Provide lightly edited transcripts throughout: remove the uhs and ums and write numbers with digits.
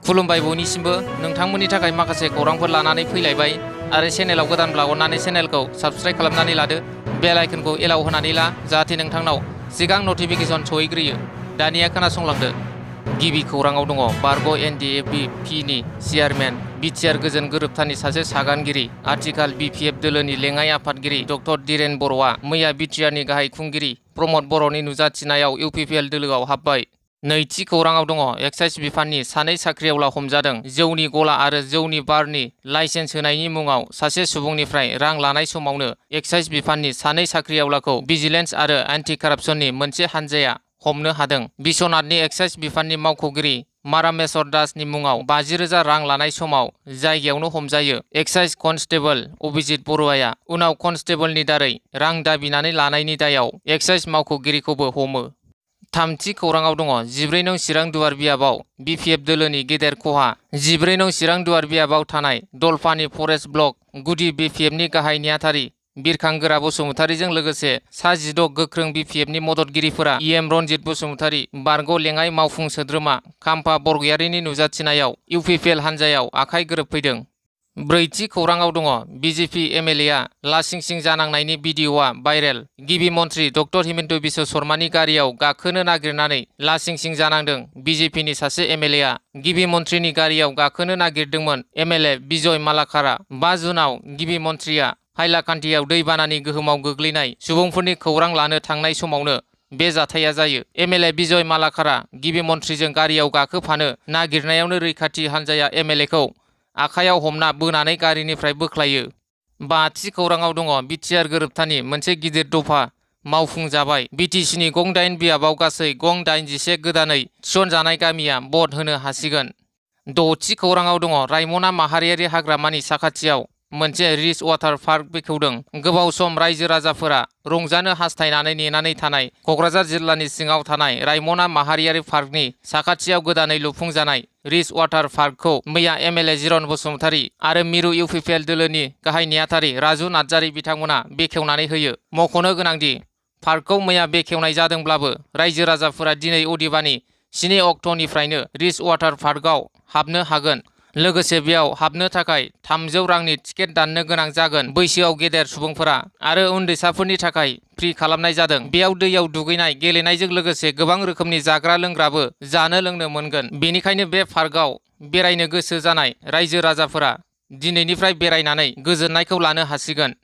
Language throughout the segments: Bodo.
खुलुमबाय बयनिसिमबो नोंथांमोननि थाखाय माखासे खौरांफोर लानानै फैलायबाय आरो चेनेलाव गोदानब्ला अननानै चेनेलखौ साबस्क्राइब खालामनानै लादो बेल आइकनखौ एलाउ होनानै ला जाहाथे नोंथांनाव सिगां नटिफिकेसन सहैग्रोयो। दानिया खोनासंलांदो। गिबि खौराङाव दङ बारग' NDA-BP नि चेयारमेन बिटिआर गोजोन गोरोबथानि सासे सागानगिरि आथिखाल BPF दोलोनि लेङाइ आफादगिरि डक्टर धीरेन बर'आ मैया बिटिआरनि गाहाय खुंगिरि प्रमद बर'नि नुजाथिनायाव UPPL दोलोआव हाबबाय। नैथि खौराङाव दङ एक्साइज बिफाननि सानै साख्रिआवला हमजादों। जौनि गला आरो जौनि बारनि लाइसेन्स होनायनि मुङाव सासे सुबुंनिफ्राय रां लानाय समावनो एक्साइज बिफाननि सानै साख्रिआवलाखौ भिजिलेन्स आरो एन्टि कारापसननि मोनसे हानजाया हमनो हादों। बिश्वनाथनि एक्साइज बिफाननि मावख'गिरि मारामेश्वर दासनि मुङाव 50,000 रां लानाय समाव जायगायावनो हमजायो। एक्साइज कनस्टेबल अभिजित बरुवाया उनाव कनस्टेबलनि दारै रां दाबिनानै लानायनि दायाव एक्साइज मावख'गिरिखौबो हमो। थामथि खौराङाव दङ 14 नं चिरां दुवार बियाबाव BPF दोलोनि गेदेर खहा। 14 नं चिरां दुवार बियाबाव थानाय दलफानि फरेस्ट ब्लक गुदि BPFनि गाहाय नेहाथारि बिरखांगोरा बसुमतारीजों लोगोसे सा 16 गोख्रों BPFनि मददगिरिफोरा EM रनजित बसुमतारी बारग' लेङाइ मावफुं सोद्रोमा खाम्फा बरगयारिनि नुजाथिनायाव UPPL हानजायाव आखाइ गोरोबफैदों। ब्रैथि खौराङाव दङ BJP MLA लासिंसिं जानांनायनि भिडिअ'आ भाइरेल। गिबि मन्थ्रि डक्टर हिमन्त बिश्व शर्मानि गारियाव गाखोनो नागिरनानै लासिंसिं जानांदों। BJPनि सासे MLA गिबि मन्थ्रिनि गारियाव गाखोनो नागिरदोंमोन। MLA बिजय मालाकारा 5 जुनाव गिबि मन्थ्रिया हाइलाकान्दियाव दैबानानि गोहोमाव गोग्लैनाय सुबुंफोरनि खौरां लानो थांनाय समावनो बे जाथाया जायो। MLA बिजय मालाकारा गिबि मन्थ्रिजों गारियाव गाखोफानो नागिरनायावनो रैखाथि हानजाया MLAखौ आखायाव हमना बोनानै गारिनिफ्राय बोख्लायो। 5थि खौराङाव दङ बिटिआर गोरोबथानि मोनसे गिदिर दफा मावफुंजाबाय। BTCनि गं 8 बियाबाव गासै गं 81 गोदानै थिसनजानाय गामिया भट होनो हासिगोन। 6थि खौराङाव दङ रायमना माहारियारि हाग्रामानि साखाथियाव मोनसे रिच वाटार पार्क बेखेवदों। गोबाव सम रायजो राजाफोरा रंजानो हास्थायनानै नेनानै थानाय क'क्राझार जिल्लानि सिङाव थानाय रायमना माहारियारि पार्कनि साखाथियाव गोदानै लुफुंजानाय रिच वाटार पार्कखौ मैया MLA जिरन बसुमतारी आरो मिरु UPPL दोलोनि गाहाय नेहाथारि राजु नार्जारी बिथांमोना बेखेवनानै होयो। मख'नो गोनांदि पार्कखौ मैया बेखेवनाय जादोंब्लाबो रायजो राजाफोरा दिनै अदेबानि 7 अक्ट'निफ्रायनो रिच वाटार पार्कआव हाबनो हागोन। लोगोसे बेयाव हाबनो थाखाय 300 रांनि टिकेट दाननो गोनां जागोन। बैसोआव गेदेर सुबुंफोरा आरो उन्दैसाफोरनि थाखाय फ्रि खालामनाय जादों। बेयाव दैयाव दुगैनाय गेलेनायजों लोगोसे गोबां रोखोमनि जाग्रा लोंग्राबो जानो लोंनो मोनगोन। बेनिखायनो बे पार्कआव बेरायनो गोसो जानाय रायजो राजाफोरा दिनैनिफ्राय बेरायनानै गोजोननायखौ लानो हासिगोन।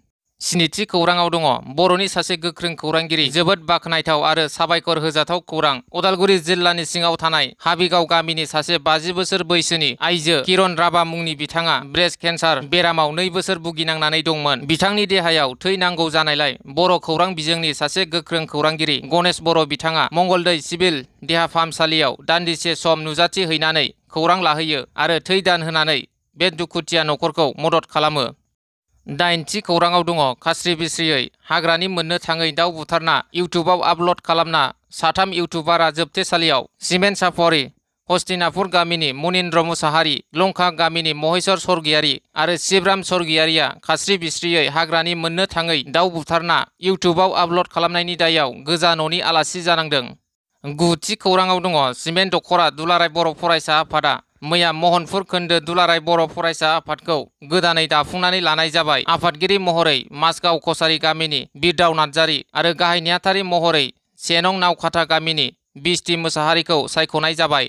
7थि खौराङाव दङ बर'नि सासे गोख्रों खौरांगिरि जोबोद बाख्नायथाव आरो साबायखर होजाथाव खौरां। उदालगुरि जिल्लानि सिङाव थानाय हाबिगाव गामिनि सासे 50 बोसोर बैसोनि आइजो किरण राभा मुंनि बिथाङा ब्रेस्ट केन्सार बेरामाव 2 बोसोर भुगिनांनानै दंमोन। बिथांनि देहायाव थै नांगौ जानायलाय बर' खौरां बिजोंनि सासे गोख्रों खौरांगिरि गणेश बर' बिथाङा मंगलदै सिभिल देहा फाहामसालियाव दान्दिसे सम नुजाथि हैनानै खौरां लाहैयो आरो थै दान होनानै बे दुखुथिया न'खरखौ मदद खालामो। 8थि खौराङाव दङ खास्रि बिस्रियै हाग्रानि मोननो थाङै दाउ बुथारना इउटुबाव आपल'ड खालामना 3 इउटुबारा जोबथेसालियाव। सिमेन्ट सापरि हस्तिनापुर गामिनि मनिन्द्र मुसाहारि, लंका गामिनि महेश्वर स्वर्गियारि आरो शिबराम स्वर्गियारिया खास्रि बिस्रियै हाग्रानि मोननो थाङै दाउ बुथारना इउटुबाव आपल'ड खालामनायनि दायाव गोजा न'नि आलासि जानांदों। 9थि खौराङाव दङ सिमेन्ट दख'रा दुलाराय बर' फरायसा आफादा मैया महनपुर खोन्दो दुलाराय बर' फरायसा आफादखौ गोदानै दाफुंनानै लानाय जाबाय। आफादगिरि महरै माजगाव कसारि गामिनि बिरदाव नार्जारी आरो गाहाय नेहाथारि महरै 1 नं नावखाथा गामिनि बिस्ति मोसाहारिखौ सायख'नाय जाबाय।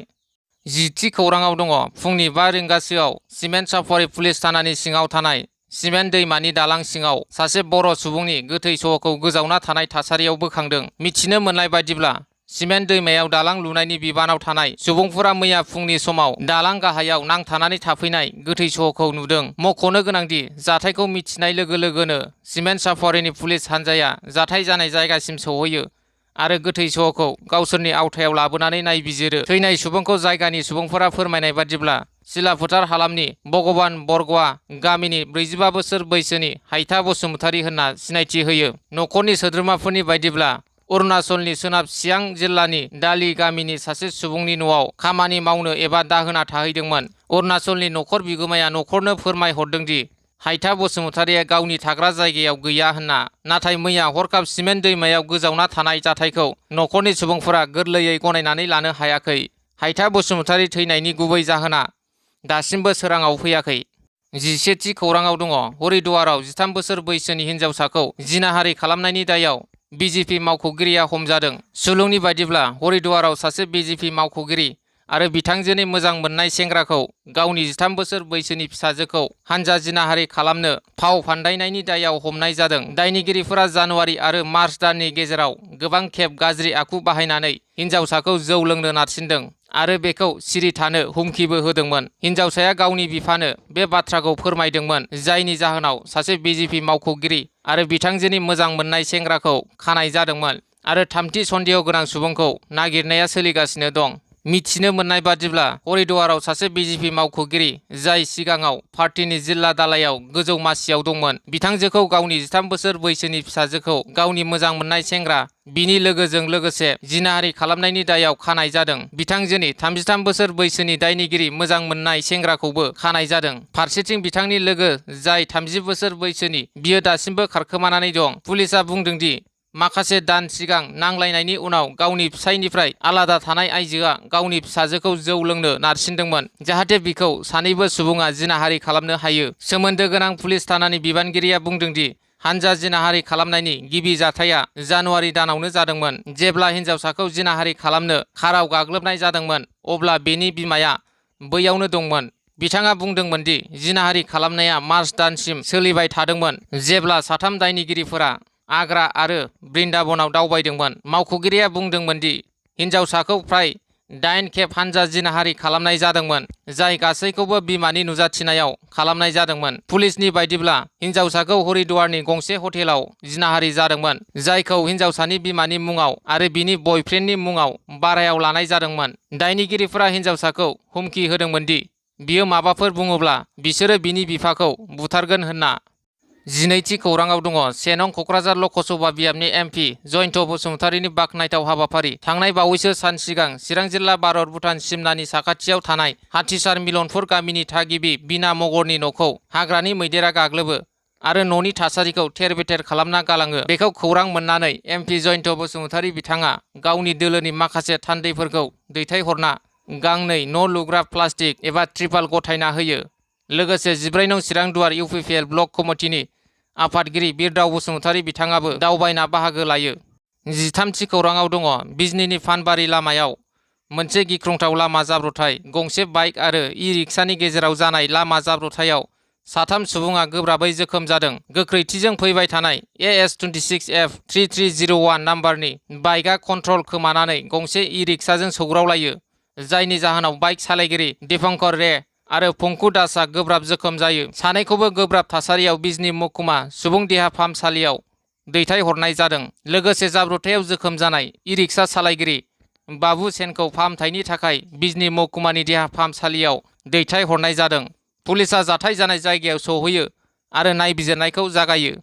10थि खौराङाव दङ फुंनि 5 रिंगासोआव सिमेन्ट सापरि पुलिस थानानि सिङाव थानाय सिमेन्ट दैमानि दालां सिङाव सासे बर' सुबुंनि गोथै सह'खौ गोजावना थानाय थासारियाव बोखांदों। मिथिनो मोननाय बायदिब्ला सिमेन्ट दैमायाव दालां लुनायनि बिबानाव थानाय सुबुंफोरा मैया फुंनि समाव दालां गाहायाव नांथानानै थाफैनाय गोथै सह'खौ नुदों। मख'नो गोनांदि जाथायखौ मिथिनाय लोगो लोगोनो सिमेन्ट सापरिनि पुलिस हानजाया जाथाय जानाय जायगासिम सौहैयो आरो गोथै सह'खौ गावसोरनि आवथायाव लाबोनानै नायबिजिरो। थैनाय सुबुंखौ जायगानि सुबुंफोरा फोरमायनाय बादिब्ला सिलाफोथार हालामनि भगबान बरग'वा गामिनि 45 बोसोर बैसोनि हायथा बसुमतारी होनना सिनायथि होयो। न'खरनि सोद्रोमाफोरनि बायदिब्ला अरुणाचलनि सोनाब सियां जिल्लानि दालि गामिनि सासे सुबुंनि न'आव खामानि मावनो एबा दाहोना थाहैदोंमोन। अरुणाचलनि न'खर बिगोमाया न'खरनो फोरमायहरदोंदि हायथा बसुमतारीया गावनि थाग्रा जायगायाव गैया होनना। नाथाय मैया हरखाब सिमेन्ट दैमायाव गोजावना थानाय जाथायखौ न'खरनि सुबुंफोरा गोरलैयै गनायनानै लानो हायाखै। हायथा बसुमतारी थैनायनि गुबै जाहोना दासिमबो सोराङाव फैयाखै। 11थि खौराङाव दङ हरिद्वाराव 13 बोसोर बैसोनि हिन्जावसाखौ जिनाहारि खालामनायनि दायाव बिजेपि मावख'गिरिया हमजादों। सुलुंनि बायदिब्ला हरिद्वाराव सासे बिजेपि मावख'गिरि आरो बिथांजोनि मोजां मोननाय सेंग्राखौ गावनि 13 बोसोर बैसोनि फिसाजोखौ हानजा जिनाहारि खालामनो फाव फान्दायनायनि दायाव हमनाय जादों। दायनिगिरिफोरा जानुवारि आरो मार्च दाननि गेजेराव गोबां खेब गाज्रि आखु बाहायनानै हिन्जावसाखौ जौ लोंनो नारसिनदों आरो बेखौ सिरि थानो हुमखिबो होदोंमोन। हिन्जावसाया गावनि बिफानो बे बाथ्राखौ फोरमायदोंमोन, जायनि जाहोनाव सासे बिजेपि मावख'गिरि आरो बिथांजोनि मोजां मोननाय सेंग्राखौ खानाय जादोंमोन आरो थामथि सन्देह गोनां सुबुंखौ नागिरनाया सोलिगासिनो दं। मिथिनो मोननाय बादिब्ला हरिद्वाराव सासे बिजेपि मावख'गिरि जाय सिगाङाव पार्टीनि जिल्ला दालायाव गोजौ मासियाव दंमोन, बिथांजोखौ गावनि 13 बोसोर बैसोनि फिसाजोखौ गावनि मोजां मोननाय सेंग्रा बिनि लोगोजों लोगोसे जिनाहारि खालामनायनि दायाव खानाय जादों। बिथांजोनि 33 बोसोर बैसोनि दायनिगिरि मोजां मोननाय सेंग्राखौबो खानाय जादों। फारसेथिं बिथांनि लोगो जाय 30 बोसोर बैसोनि बियो दासिमबो खारखोमानानै दं। पुलिसआ बुंदों दि माखासे दान सिगां नांलायनायनि उनाव गावनि फिसायनिफ्राय आलादा थानाय आइजोआ गावनि फिसाजोखौ जौ लोंनो नारसिनदोंमोन, जाहाथे बिखौ सानैबो सुबुङा जिनाहारि खालामनो हायो। सोमोन्दो गोनां पुलिस थानानि बिबानगिरिया बुंदों दि हानजा जिनाहारि खालामनायनि गिबि जाथाया जानुवारि दानावनो जादोंमोन। जेब्ला हिन्जावसाखौ जिनाहारि खालामनो काराव गाग्लोबनाय जादोंमोन, अब्ला बेनि बिमाया बैयावनो दंमोन। बिथाङा बुंदोंमोन दि जिनाहारि खालामनाया मार्च दानसिम सोलिबाय थादोंमोन, जेब्ला साथाम दायनिगिरिफोरा आग्रा आरो बृन्दाबनाव दावबायदोंमोन। मावख'गिरिया बुंदोंमोन दि हिन्जावसाखौ फ्राय 8 खेब हानजा जिनाहारि खालामनाय जादोंमोन, जाय गासैखौबो बिमानि नुजाथिनायाव खालामनाय जादोंमोन। पुलिसनि बायदिब्ला हिन्जावसाखौ हरिद्वारनि गंसे हटेलाव जिनाहारि जादोंमोन, जायखौ हिन्जावसानि बिमानि मुङाव आरो बिनि बयफ्रेन्डनि मुङाव भारायाव लानाय जादोंमोन। दायनिगिरिफोरा हिन्जावसाखौ हुमखि होदोंमोन दि बियो माबाफोर बुङोब्ला बिसोरो बिनि बिफाखौ बुथारगोन होनना। 12थि खौराङाव दङ 1 नं क'क्राझार लकसभा बियाबनि एमपि जयन्त बसुमतारीनि बाखनायथाव हाबाफारि। थांनाय बावैसो सान सिगां चिरां जिल्ला भारत-भुटान सिमनानि साखाथियाव थानाय हाथिसार मिलनपुर गामिनि थागिबि बिना मगरनि न'खौ हाग्रानि मैदेरा गाग्लोबो आरो न'नि थासारिखौ थेर-बेथेर खालामना गालाङो। बेखौ खौरां मोननानै एमपि जयन्त बसुमतारी बिथाङा गावनि दोलोनि माखासे थान्दैफोरखौ दैथायहरना गांनै न' लुग्रा प्लास्टिक एबा त्रिपाल गथायना होयो। लोगोसे 14 नं चिरां दुवार इउपिपिएल ब्लक कमिटिनि आफादगिरि बिरदाव बसुमतारी बिथाङाबो दावबायना बाहागो लायो। 13थि खौराङाव दङ बिजनीनि फानबारि लामायाव मोनसे गिख्रंथाव लामा जाब्रबथाय। गंसे बाइक आरो इ-रिक्सानि गेजेराव जानाय लामा जाब्रबथायाव 3 सुबुङा गोब्राबै जोखोम जादों। गोख्रैथिजों फैबाय थानाय AS26F3301 नाम्बारनि बाइकआ कन्ट्रल खोमानानै गंसे इ-रिक्साजों सौग्रावलायो, जायनि जाहोनाव बाइक सालायगिरि दीपंकर रे आरो पंकु दासआ गोब्राब जोखोम जायो। सानैखौबो गोब्राब थासारियाव बिजनी महकुमा सुबुं देहा फाहामसालियाव दैथायहरनाय जादों। लोगोसे जाब्रबथायाव जोखोम जानाय इ-रिक्सा सालायगिरि बाबु सेनखौ फाहामथायनि थाखाय बिजनी महकुमानि देहा फाहामसालियाव दैथायहरनाय जादों। पुलिसआ जाथाय जानाय जायगायाव सौहैयो आरो नायबिजिरनायखौ जागायो।